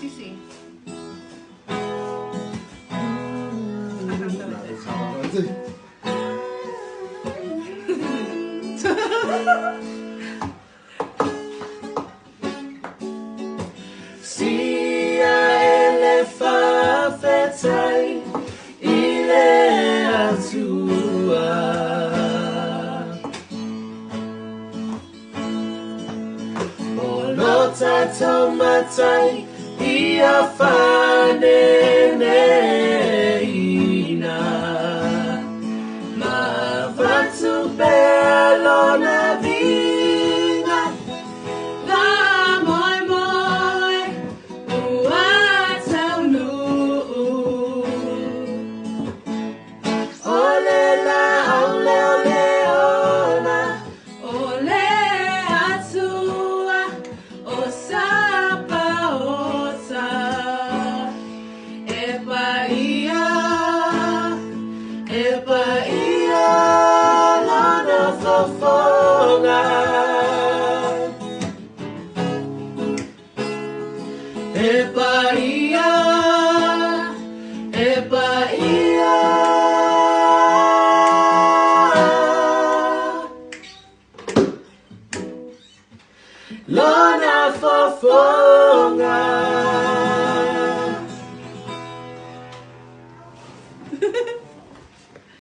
Sisi. Sia ele fa'afetai i le Atua. O lo tatou matai ia fa'aneneina. Ma avatu pea lona viiga. Faamoemoe ua taunuu. O le laau leoleona. O le Atua o Sapaota. E paia, e paia lona fofoga. E paia, e paia. Lona fofoga.